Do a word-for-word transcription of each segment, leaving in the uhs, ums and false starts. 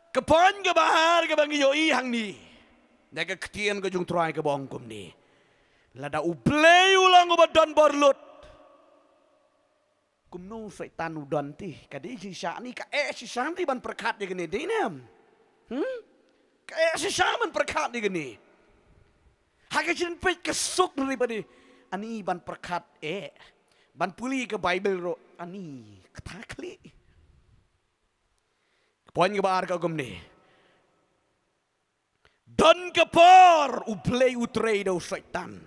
Ka point kaba ar kaba ngi ïohi hangne na ka ktien ka jong U Trai kaba ong kumne. Lada U Blei u long uba don bor lut, kumno Soitan u don te? Ka dei shisha ne ka eh shisha te ban pyrkhat ïa kane, dei ne em? Hmm? Ka eh shisha ban pyrkhat ïa kane. Ha ka jingpeit ka suk ri ba dei. Ani ban pyrkhat eh. Ban pule ka Baibl ruh ani kata khlieh. Point kaba ar ka kumne. Don ka por U Blei u trei da u Soitan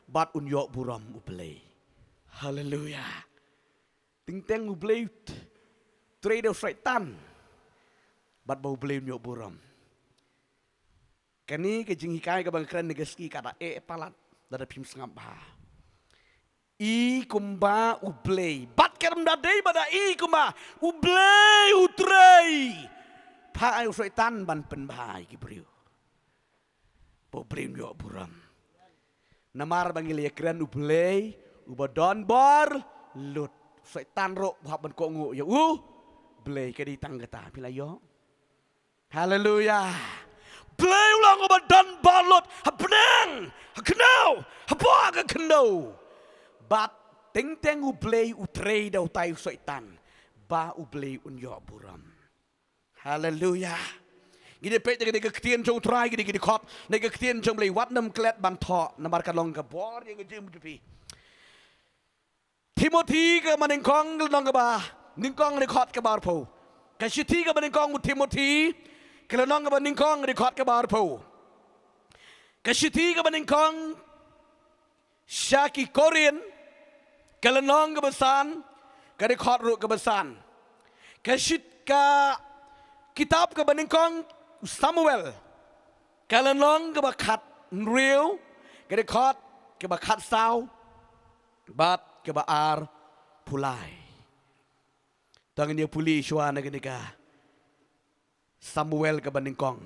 bad un ïoh burom U Blei. Haleluya. Teng teng U Blei u trei da u Soitan bad ba U Blei un ïoh burom. Kane ka jinghikai kaba nga kren na ka sngi ka da eh palat lada phim sngap bha. I kumba U Blei. Bad ka dang da dei ba da i kumba U Blei u trei. Phah ïa u Soitan ban pynbha ïa ki briew. Ba U Blei un ïoh burom. Namar ba ngi la ïakren U Blei uba don bor lut. Soitan ruh u hap ban kohnguh ïa U Blei, ka dei tang kata. Phi la ïoh? Haleluya. Blei u long uba don bor lut ha bneng, ha khyndew, hapoh ka khyndew. Bad teng teng U Blei u trei da utai u Soitan ba U Blei un ïoh burom. Haleluya. Ngi dei peit da ka ktien jong U Trai, ngi dei, ngi dei khot na ka ktien jong U Blei, wat nym klet ban thoh namar ka long ka bor ïa ka jingmut jong phi. Timothi kaba nyngkong, ka lynnong kaba nyngkong, ka dkhot kaba arphew. Ka shithi kaba nyngkong u Timothi, ka lynnong kaba nyngkong, ka dkhot kaba arphew. Ka shithi kaba nyngkong sha ki Korinth, ka lynnong kaba san, ka dkhot ruh kaba san. Ka shit-, ka kitab kaba nyngkong u Samuel, ka lynnong kaba khathynriew, ka dkhot kaba khatsaw bad kaba arphew lai. To ngin ïa pule shuwa na kane ka Samuel kaba nyngkong.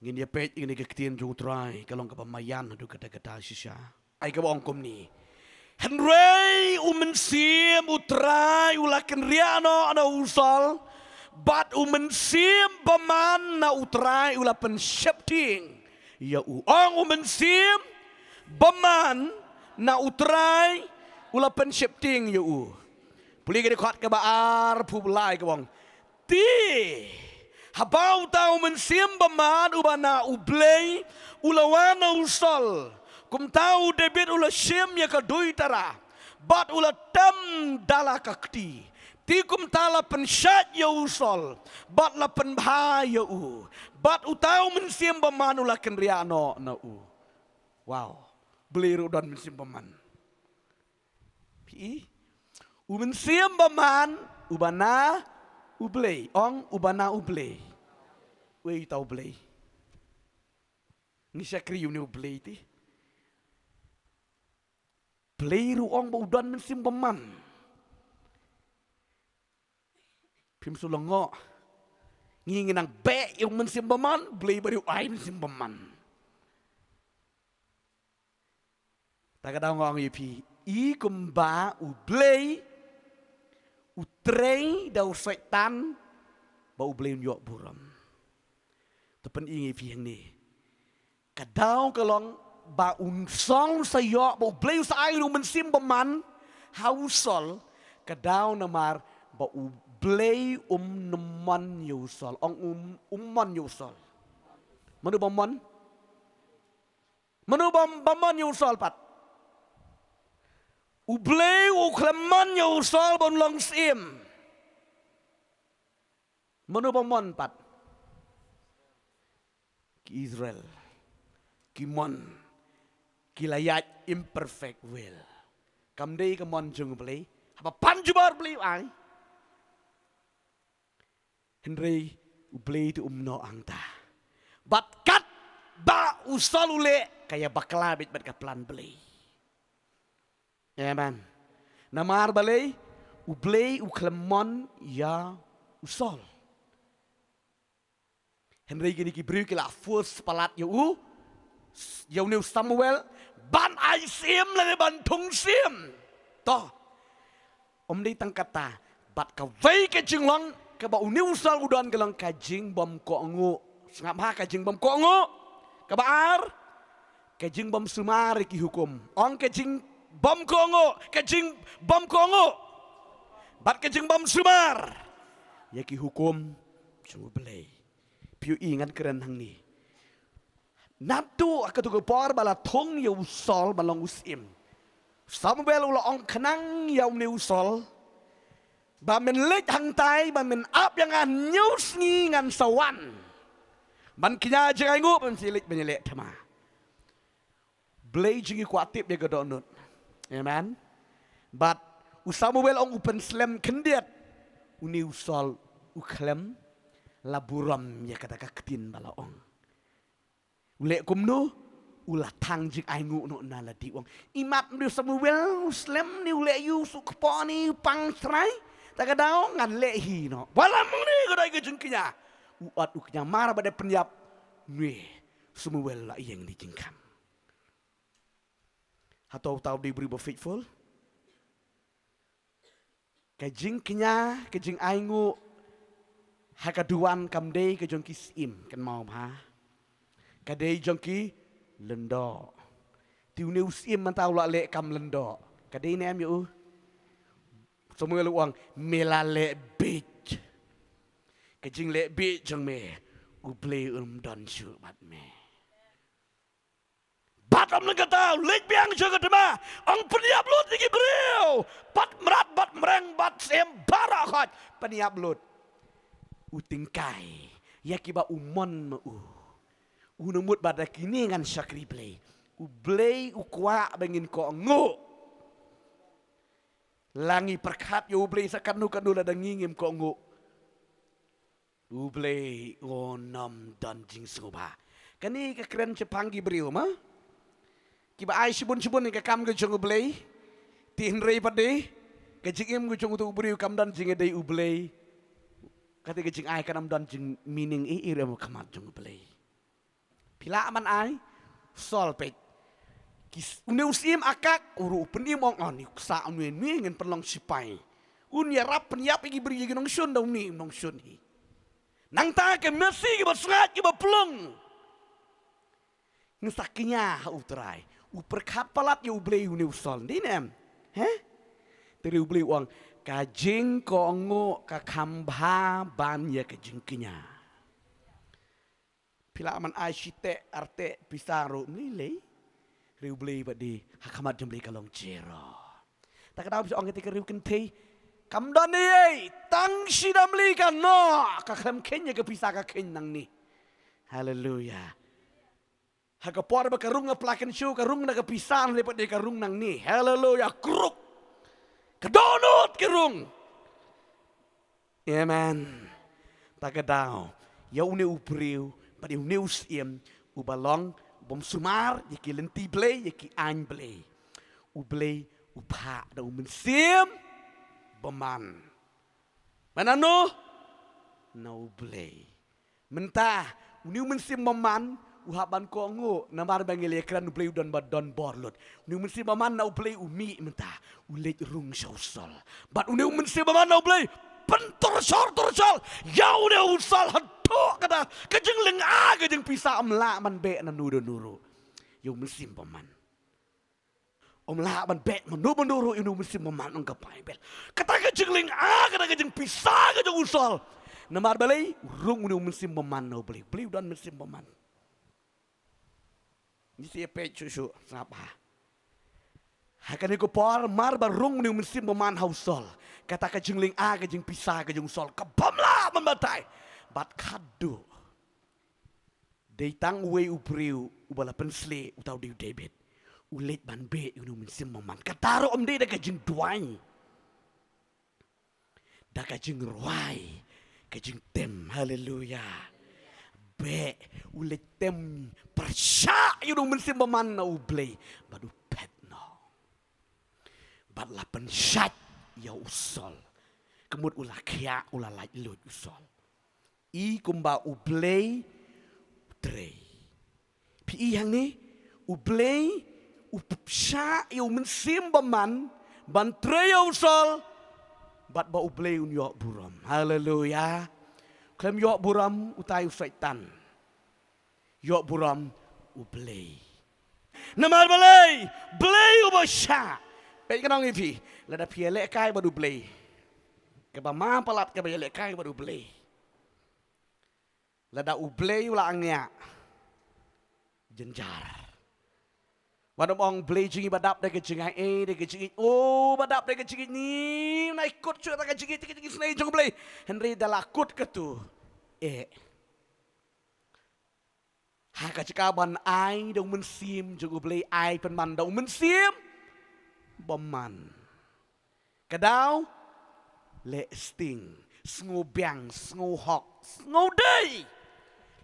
Ngin ïa peit ïa kane ka ktien jong U Trai, ka long kaba maïan haduh katta katta shisha. Ai kaba ong kumne. Hynrei U Mynsiem U Trai u la kynriah noh na u Saul, bad U Mynsiem bymman na U Trai u la pynsheptieng ïa u. Ong U Mynsiem bymman na U Trai u la pynsheptieng ïa u. Pule ka dkhot kaba arphew lai kaba ong. Te haba uta U Mynsiem bymman uba na U Blei u la wan na u Saul, kumta u David u la shim ïa ka duitara bad u la tem da la ka kti. Te kumta la pynshait ïa u Saul bad la pynbha ïa u, bad uta U Mynsiem bymman u la kynriah noh na u. Wow. Blei ruh don Mynsiem bymman. Phi, U Mynsiem bymman uba na U Blei. Ong uba na U Blei. Wei uta U Blei? Ngi shakri une U Blei te. Blei ruh ong ba u don Mynsiem bymman. Phim shu lyngngoh. Ngi ngi nang beh ïa U Mynsiem bymman, Blei ba dei u ai Mynsiem bymman. Ta ka daw nga ong ïa phi, i kumba U Blei u trei da u Soitan ba U Blei un ïoh burom. Te pyni ïa phi hangne. Ka daw ka long ba u Saul u sa ïoh, ba U Blei u sa ai u Mynsiem bymman ha u Saul, ka daw namar ba U Blei um nym mon ïa u Saul. Ong um, um mon ïa u Saul. Mano ba mon? Mano ba, ba mon ïa u Saul pat? U Blei u khlem mon ïa u Saul ba un long syiem. Mano ba mon pat? Ki Israel. Ki mon. Ki la ïaid imperfect will. Kam dei ka mon jong U Blei. Haba pan jubor Blei u ai. Hynrei U Blei te um noh hangta. Bad katba u Saul u leh, ka ïa bakla beit bad ka plan Blei. Amen. Namar balei? U Blei u khlem mon ïa u Saul. Hynrei kine ki briew ki la force palat ïa u, ïa une u Samuel, ban ai syiem lane ban thung syiem. To. Ym dei tang kata, bad kawei ka jinglong, Kaba une u Saul u don ka long ka jingbym kohnguh. Sngap ha, ka jingbym kohnguh. Kaba ar, ka jingbym sumar ïa ki hukum. Ong, ka jingbym kohnguh, ka jingbym kohnguh bad ka jingbym sumar ïa ki hukum jong U Blei. Phi ïohi, ngan kren hangne. Naduh ha kato ka por ba la thung ïa u Saul ban long u syiem, Samuel u la ong khnang ïa une u Saul ba men leit hangtai, ba men ap ïa nga, hynñiew sngi ngan sa wan ban kñia jingainguh, ban sa leit ban ïaleh thma. Blei jong ngi kwah tip ïa ka dohnud. Amen. Bad u Samuel ong u pynslem khyndiat, une u Saul u khlem la burom ïa kata ka ktien ba la ong. U leh kumno? U la thang jingainguh noh na lade, u ong, imat une u Samuel u slem ne u leh ïa u suk kpoh ne u pang trai. Ta ka daw ngan leh hi noh. Ba la ong ne ka dei ka jingkñia. U ot u kñia mar ba dei pynïap, une Samuel la ïeng ne jingkhang. Hato uta u dei u briew ba faithful? Ka jingkñia, ka jingainguh ha ka duwan kam dei ka jong ki syiem, kynmaw bha. Ka dei jong ki lyngdoh. Te une u syiem mynta u la leh kam lyngdoh. Ka dei ne em ïa u? Samuel u ong, me la leh bieit. Ka jingleh bieit jong me, U Blei um don shuh bad me. Bad ym tang kata, u leit biang sha ka thma, ong, pynïap lut ïa ki briew, bad mrad, bad mreng, bad syiem baroh khoit, pynïap lut. U tyngkai ïa kiba u mon ma u. U nang mut ba da kine ngan shakri Blei. U Blei u kwah ba ngin kohnguh. La ngi pyrkhat ïa U Blei sa katno katno, lada ngi ngim kohnguh, U Blei un ym don jingsngewbha. Kane ka kren shaphang ki briew ma, kiba ai shibun shibun ïa ka kam ka jong U Blei. Te hynrei pat de ka jingim ka jong uto u briew kam don jingïadei U Blei. Kata ka jingai kan ym don jingmeaning ei ei ruh ha khmat jong U Blei. Phi lah ban ai Saul, peit. Ki s-, une u syiem Agag u ruh u pynim, ong, oh, une u ksa, une, une ngin pynlong sipai. Un ïarap pynïap ïa ki briew, ïa ki nongshun, da une u nongshun hi. Nangta ka masi kiba sngaid kiba plung, ngin sa kñia ha U Trai. U pyrkhat palat ïa U Blei une u Saul. Dei ne em? He? Te U Blei u ong, ka jingkohnguh ka kham bha ban ïa ka jingkñia. Phi lah ban ai shiteh arteh pisa ruh, ym lei lei. Hynrei U Blei pat de ha khmat jong U Blei ka long zero. Ta ka daw phi ong, kata ka riew kynthei kam don ei ei, tang shi dam li ka noh, ka khlem kheiñ ïa ka pisa, ka kheiñ nangne. Haleluya. Ha ka por ba ka rung ha pla kynshew, ka rung na ka pisa, hynrei pat de ka rung nangne. Haleluya. Kruk. Ka dohnud ka rung. Amen. Ta ka daw ïa une u briew bad ïa une u syiem uba long bym sumar ïa ki lynti Blei, ïa ki aiñ Blei, U Blei u phah da U Mynsiem Bymman. Ban nano? Na U Blei. Mynta une U Mynsiem Bymman u hap ban kohnguh, namar ba ngi la ïakren U Blei u don ba don bor lut. Une U Mynsiem Bymman na U Blei u mih mynta, u leit rung sha u Saul. Bad une U Mynsiem Bymman na U Blei pyntorchor torchor ïa une u Saul haduh kata ka jinglynga ka jingpisa, ym lah ban beh na uno uno ruh ïa U Mynsiem Bymman. Ym lah ban beh mano mano ruh ïa une U Mynsiem Bymman, ong ka Baibl. Kata ka jinglynga, kata ka jingpisa ka jong u Saul. Namar balei? U rung une U Mynsiem Bymman na U Blei. U Blei u don Mynsiem Bymman. Ngi sa ïa peit shuh shuh, sngap ha. Ha kane ka por, mar ba rung une U Mynsiem Bymman ha u Saul, kata ka jinglynga ka jingpisa ka jong u Saul ka bym lah ban batai. Bad khadduh dei tang uwei u briew uba la pynshlei, uta u dei u David. U leit ban beh ïa une U Mynsiem Bymman. Kata ruh ym dei da ka jingduwai, da ka jingrwai, ka jingtem. Haleluya. Beh, u leit tem pyrshah ïa une U Mynsiem Bymman na U Blei bad u phet noh. Bad la pynshait ïa u Saul. Ka mut u la khiah, u la laitluid u Saul. I kumba U Blei u trei. Phi i hangne, U Blei u pynshah ïa U Mynsiem Bymman ban trei ïa u Saul. Bad ba U Blei un ïoh burom. Haleluya. Khlem ïoh burom utai u Soitan. Ïoh burom U Blei. Namar balei? Blei uba shah. Peit, ngan ong ïa phi, lada phi ïalehkai bad U Blei, kaba ma palat kaba ïalehkai bad U Blei, lada U Blei u la ngiah, jynjar. Wat nym ong Blei jong ngi ba dap da ka jingaiei, da ka jingïeit. O, ba dap da ka jingïeit, ngi nai kut shuh da ka jingïeit, da ka jingisynei jong U Blei. Hynrei da la kut katu, eh, ha ka jaka ban ai da U Mynsiem jong U Blei, ai pynban da U Mynsiem Bymman. Ka daw leh sting, sngewbiang, sngewhok, sngewdei,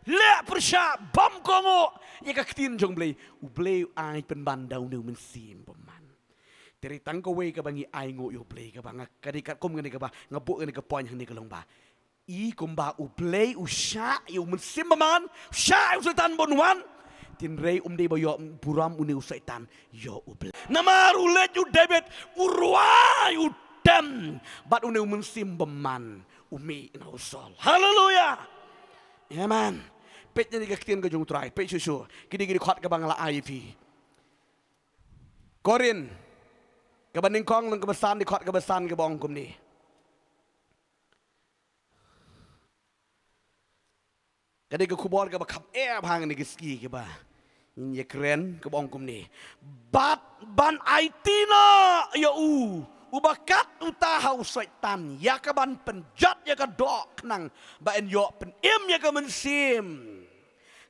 leh pyrshah, bam kohnguh ïa ka ktien jong U Blei. U Blei u ai pynban da une U Mynsiem Bymman. Te hynrei tang kawei kaba ngi ainguh ïa U Blei, kaba nga, ka dei katkum kane kaba nga buh kane ka point hangne, ka long ba i kumba U Blei u shah ïa U Mynsiem Bymman, u shah ïa u Soitan ban wan, te hynrei um dei ba ïoh burom une u Soitan, ïoh U Blei. Namar u leit u David, u rwai, u tem, bad une U Mynsiem Bymman u mih na u Saul. Haleluya. Amen. Peit ïa kane ka ktien ka jong U Trai, peit shuh shuh. Kine, kine ki dei khot kaba nga la ai ïa phi. Korinth kaba nyngkong, lynnong kaba san, dkhot kaba san, kaba ong kumne. Ka dei ka khubor kaba kham eh bha ha kine ki sngi kiba ngin ïa kren, kaba ong kumne: Bad ban aiti noh ïa u, uba kat uta ha u Soitan, ïa kaban pynjot ïa ka doh, khnang ba yn ïoh pynim ïa ka mynsiem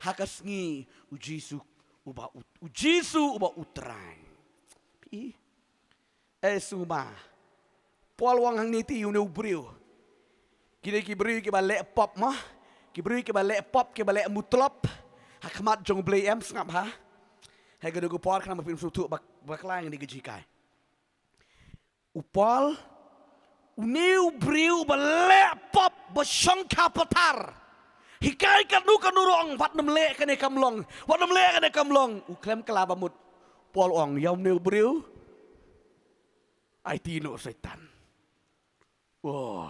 ha ka sngi U Jisu uba u, U Jisu uba U Trai. Phi, eh, sngewbha. Paul u ong hangne te ïa une u briew. Kine ki briew kiba leh pop mo. Ki briew kiba leh pop, kiba leh mutlop ha khmat jong U Blei, em, sngap ha. Ha kane ka por khnang ba phin sngewthuh bak, bakla ïa kane ka jinghikai. U Paul, une u briew ba leh pop, ba shongkha pathar, hikai katno katno ruh, ong, wat nym leh kane kam long, wat nym leh kane kam long. U khlem kylla ba mut. Paul u ong ïa une u briew, aiti noh u Soitan. Oh.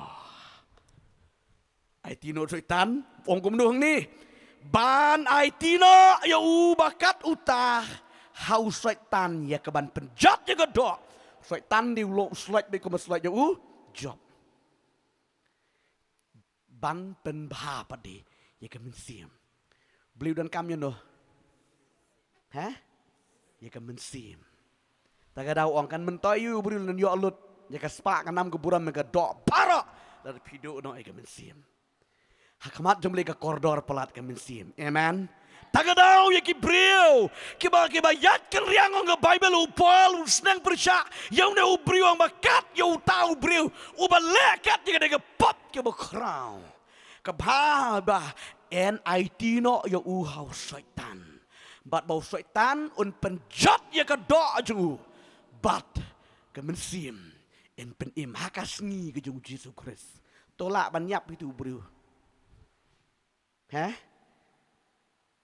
Aiti noh u Soitan, ong kumno hangne? Ban aiti noh ïa uba kat uta ha u Soitan, ïa kaban pynjot ïa ka doh. Soitan dei u long u slot beit kumba slot ïa u Job. Ban pynbha pat de ïa ka mynsiem. Blei u donkam ïa no? He? Ïa ka mynsiem. Ta ka daw ong kan myntoi ïa u briew lada ïoh lut ïa ka spah ka nam ka burom, ïa ka doh baroh, lada phi duh noh ïa ka mynsiem. Ha khmat jong Blei ka kordor palat ka mynsiem. Amen. Ta ka daw ïa ki briew kiba, kiba ïaid kynriang, ong ka Baibl, u Paul u sneng pyrshah ïa une u briew, ong ba kat ïa uta u briew uba leh kat ïa kane ka pop kaba khraw. Ka bha ba yn aiti noh ïa u ha u Soitan, bad ba u Soitan un pynjot ïa ka doh jong u, bad ka mynsiem yn pynim ha ka sngi ka jong U Jisu Khrist. To lah ban ïap ïa utu u briew? He?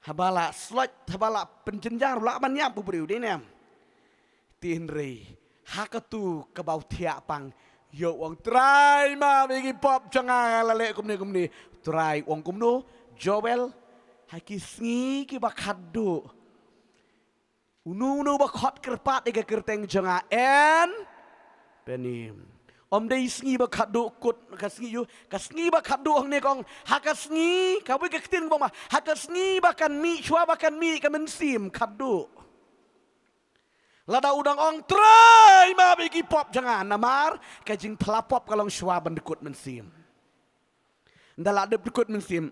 Haba la slot, haba la pynjynjar, lah ban ïap u briew, dei ne em? Te hynrei ha katu kaba u thiah pang, ïa u ong, Trai, map ïa ki pop jong nga, nga la leh kumne kumne. Trai u ong kumno? Joel, ha ki sngi kiba khatduh, uno uno ba khot kyrpad ïa ka kyrteng jong nga yn pynim. Ym dei sngi ba khatduh kut, ka sngi ïa u, ka sngi ba khatduh hangne ka ong, ha ka sngi, kawei ka ktien ba ong ba ha ka sngi ba kan mih, shuwa ba kan mih ka mynsiem khatduh, lada u dang ong, Trai, map ïa ki pop jong nga, namar ka jingphla pop ka long shuwa ban dkut mynsiem. Ynda la dep dkut mynsiem,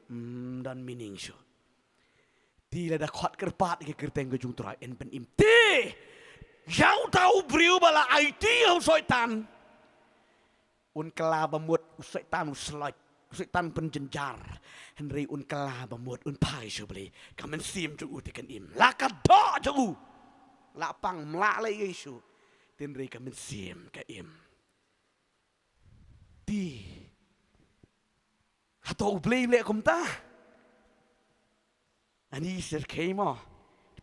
hmm, don meaning shuh. Te lada khot kyrpad ïa ka kyrteng ka jong U Trai yn pynim. Te ïa uta u briew ba la aiti ha u Soitan, un kylla ba mut, u Soitan u slot, u Soitan pynjynjar. Hynrei un kylla ba mut, un phai sha U Blei, ka mynsiem jong u te kan im. La ka doh jong u la pang, ym lah leh ei ei shuh, te hynrei ka mynsiem ka im. Te hato U Blei u leh kumta? Ani syrkhei mo.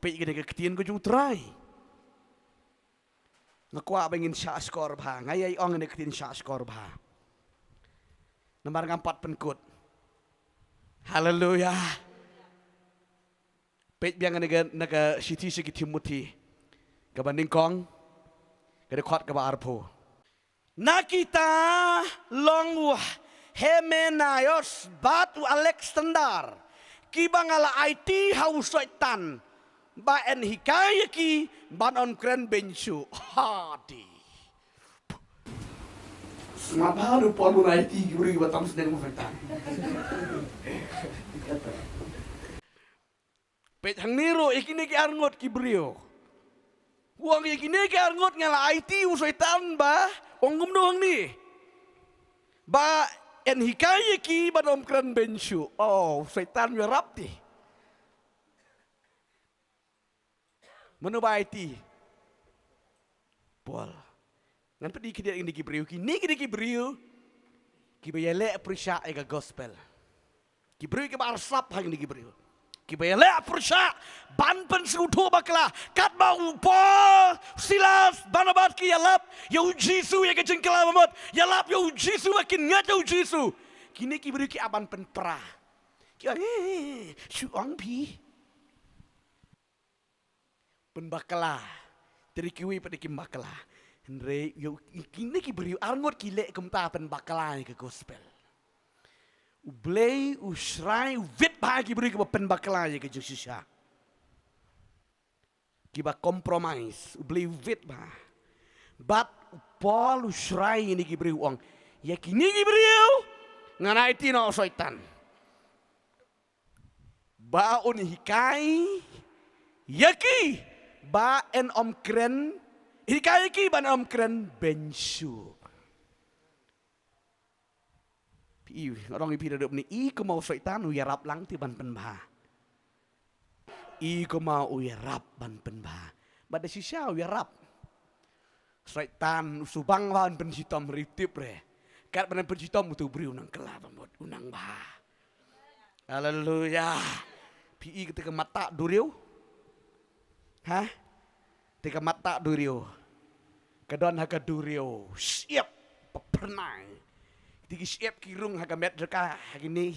Peit kane ka ktien ka jong U Trai. Nga kwah ba ngin shah shkor bha. Nga ïai ong ïa kane ka ktien shah shkor bha. Namar ngam pat pynkut. Haleluya. Peit biang na ka, na ka shithi sha ki Timothi kaba nyngkong, ka dkhot kaba arphew. Na kita long u Hymenaeus bad u Alexander, kiba nga la aiti ha u Soitan ba yn hikai ïa ki ban ym kren beiñ shuh. Hadi. Sngap bha u Paul u la aiti ki briew kiba tam sdang u Soitan. Peit hangne ruh ïa kine ki arngut ki briew. U ong ïa kine ki arngut nga la aiti u Soitan ba, ong kumno hangne, ba yn hikai ïa ki ban ym kren beiñ shuh. Oh, u Soitan u ïarap te. Mano ba aiti? Paul. Ngan peit khyndiat ïa kine ki briew, kine, kine ki briew kiba ïaleh pyrshah ïa ka gospel. Ki briew kiba arsap ha kine ki briew. Kiba ïaleh pyrshah ban pynsngewthuh bakla. Katba u Paul, Silas, Barnabas ki ïalap ïa u Jisu ïa ka jingkylla bamut, ïalap ïa u Jisu ba kin ngeit ïa u Jisu, kine ki briew ki ap ban pynpra. Ki ong, eh, shu ong phi. Pynbakla. Te kiwei pat kim bakla. Hynrei ïa u, kine ki briew arngut ki leh kumta, pynbakla ïa ka gospel. U Blei u shrai, u wit bha ïa ki briew kiba pynbakla ïa ka jingshisha. Kiba compromise, u Blei u wit bha. Bad u Paul u shrai ïa kine ki briew, u ong, ïa kine ki briew ngan aiti na u Soitan ba un hikai ïa ki ba yn ym kren, hikai ïa ki ban ym kren beiñ shuh. Phi i, nga ong ïa phi, da dep ne i kumno u Soitan u ïarap lang te ban pynbha. I kumno u ïarap ban pynbha. Bad da shisha u ïarap. Soitan u shu bang ban pynshitom, re, tip re. Katba nang pynshitom uto u briew u nang kylla bamut, u nang bha. Haleluya. Phi i kata ka matta duriaw? Ha? Te ka matta duriaw ka don ha ka duriaw, shyiap, paphyrnai. Te ki shyiap ki rung ha ka met jong ka, ha kine,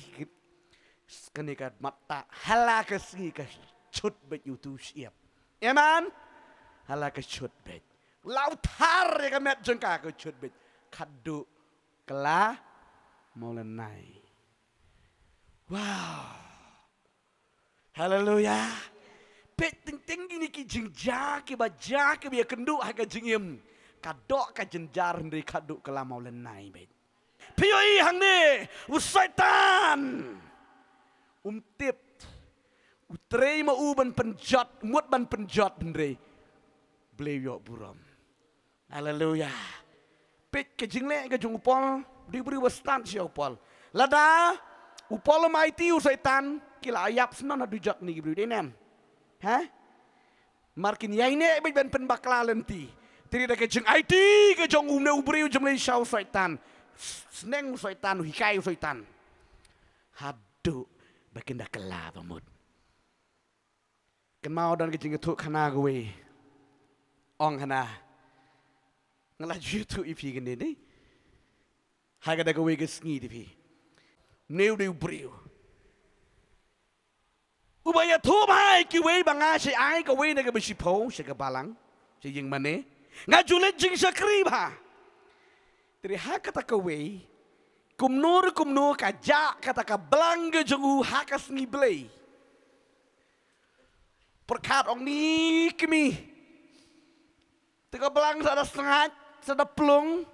kane ka matta, ha la ka sngi ka shut beit uto u shyiap. Amen. Ha la ka shut beit. La u thar ïa ka met jong ka, ka shut beit. Khadduh ka la mawlynnai. Wow. Haleluya. Peit, teng teng kine ki jingjia kiba jia, kiba ïakynduh ha ka jingim. Ka doh ka jynjar, hynrei khadduh ka la mawlynnai beit. Phi ïohi hangne, u Soitan um tip. U trei ma u ban pynjot, mut ban pynjot, hynrei Blei u ïoh burom. Haleluya. Peit ka jingleh ka jong u Paul, dei u briew ba stad shisha u Paul. Lada u Paul um aiti u Soitan, ki la ïap snon ha dujok kine ki briew, dei ne em? Ha? Namar kin ïaineh beit ban pynbakla lynti. Te dei da ka jingaiti ka jong une u briew jong u Blei sha u Soitan. Sneng u Soitan, u hikai u Soitan. Haduh ba kin da kylla bamut. Kynmaw don ka jingïathuhkhana kawei. Ong hana. Nga la ju ïathuh ïa phi kane ne. Ha kata kawei ka sngi te phi. Une u dei u briew uba ïathuh bha ïa kiwei ba nga shu ai kawei na kaba shiphew sha ka balang, sha ïing mane. Nga ju leit jingshakri bha. Te ha kata kawei, kumno re kumno ka jah kata ka balang ka jong u ha ka sngi Blei. Pyrkhat ong ni kmie. Te ka balang sa da sngaid, sa da plung.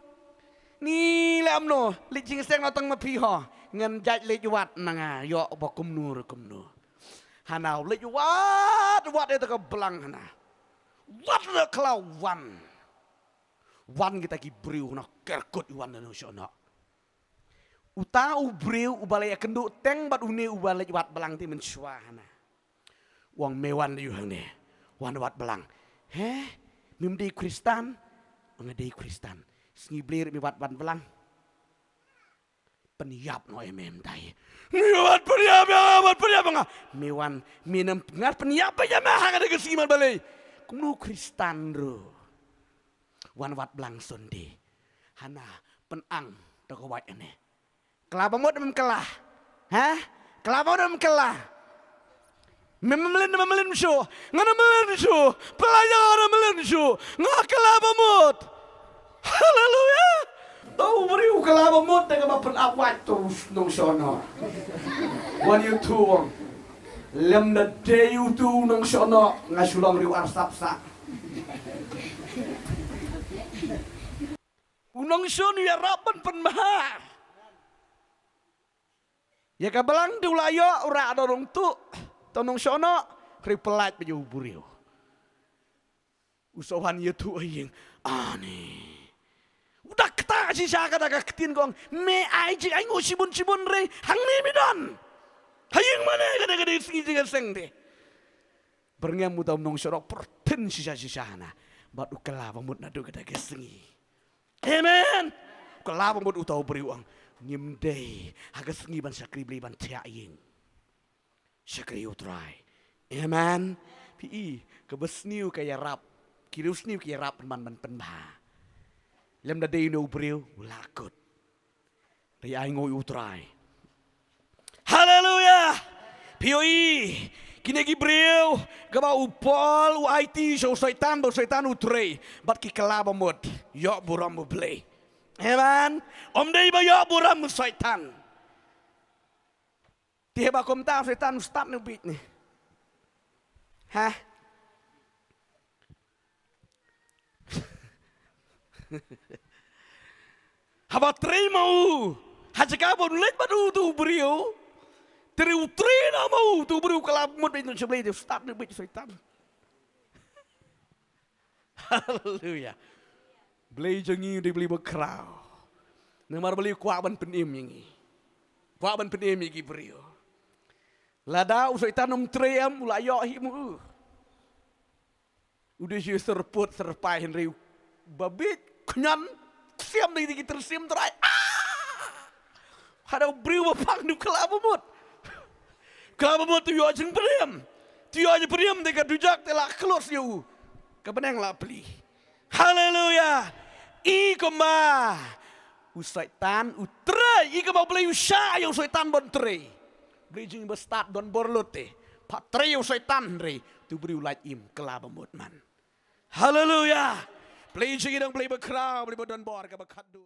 Ni leh kumno, leit jingseng noh tang ma phi ho. Ngan jait leit wad na nga, ïoh ba kumno re kumno. Hana u leit wad, wad ïa te ka balang hana. Wad re khlaw wan. Wan kita ki briew hana kerkut wan na u shoh noh. Uta u briew uba la ïakynduh teng bad une uba leit wad balang te mynshuwa hana. U ong me wan aïu hangne, wan wad balang. He? Mem dei Khristan? Nga dei Khristan. Sngi Blei ruh me wad wad balang. Pynïap noh ïa me mynta. Me wan pynïap ïa nga, wan pynïap ïa nga. Me wan, me nang ngat pynïap ïa me ha kane ka sngi man balei? Kumno Khristan ruh? Wan wat blang Sunday. Hana, pynang to ka wait ane. Kylla ba mut mem kylla. Ha? Kylla ba mut mem kylla. Mem mlien, mem mlien shuh. Nga na mlien shuh. Pynlait ïa nga na mlien shuh. Nga kylla ba mut. Haleluya. To u briew kylla ba mut da kaba pynap wait to u nongshong noh. Wan ïa utu u ong. Lymda dei utu u nongshong noh nga shu long riew arsap sah. U nongshong u ïarap ban pynbha. Ïa ka blang te u la ïoh u rah da u nongtuh. To u nongshong noh, hynrei u pynlait beit ïa u briew. U sa wan ïathuh ha ïing. Ani. U da ktah shisha kata ka ktien ka ong. Me ai jingaiñguh shibun shibun hynrei hangne me don. Ha ïing mane kata ka dei sngi jingïaseng te. Byrngem uta u nongshong noh pyrthin shisha shisha hana. Bad u kylla ba mut naduh kata ka sngi. Amen. Kylla ba mut uta u briew u ong. Ngim dei ha ka sngi ban shakri Blei ban thiah ïing. Shakri U Trai. Amen. Phi i, kaba sniew ka ïarap. Ki riewsniew ki ïarap pynban ban pynbha. Lymda dei une u briew, u la kut. Hynrei ainguh ïa U Trai. Haleluya. Phi ïohi, kine ki briew, kaba u Paul, u aiti sha u Soitan, ba u Soitan u trei. Bad ki kylla ba mut, ïoh burom u Blei. Amen. Ym dei ba ïoh burom u Soitan. Te haba kumta u Soitan u start ne u bieit ne? Ha? Haba trei ma u. Ha jaka ba u leit bad u, utu u briew. Te hynrei u trei noh ma u, utu u briew kylla ba mut beit noh sha Blei te u start ne u bieit u Soitan. Haleluya. Blei jong ngi u dei Blei bakhraw. Namar balei u kwah ban pynim ïa ngi. Kwah ban pynim ïa ki briew. Lada u Soitan um trei em, u la ïoh hi ma u. U dei shu syrput syrpai hynrei u ba bieit khnyan ksiam da ki tyrsiem Trai. Ah! Hada u briew ba pang u kylla ba mut. Kylla ba mut u ïoh jingpynim. U ïoh jingpynim te ka dujok te la close ïa u. Ka bneng la plie. Haleluya. I kumba u Soitan u trei, i kumba u Blei u shah ïa u Soitan ban trei. Blei jong ngi ba stad don bor lut te. Pha trei ïa u Soitan hynrei utu u briew lait im kylla ba mut man. Haleluya. Blei jong ngi dang Blei bakhraw, Blei ba don bor kaba khatduh.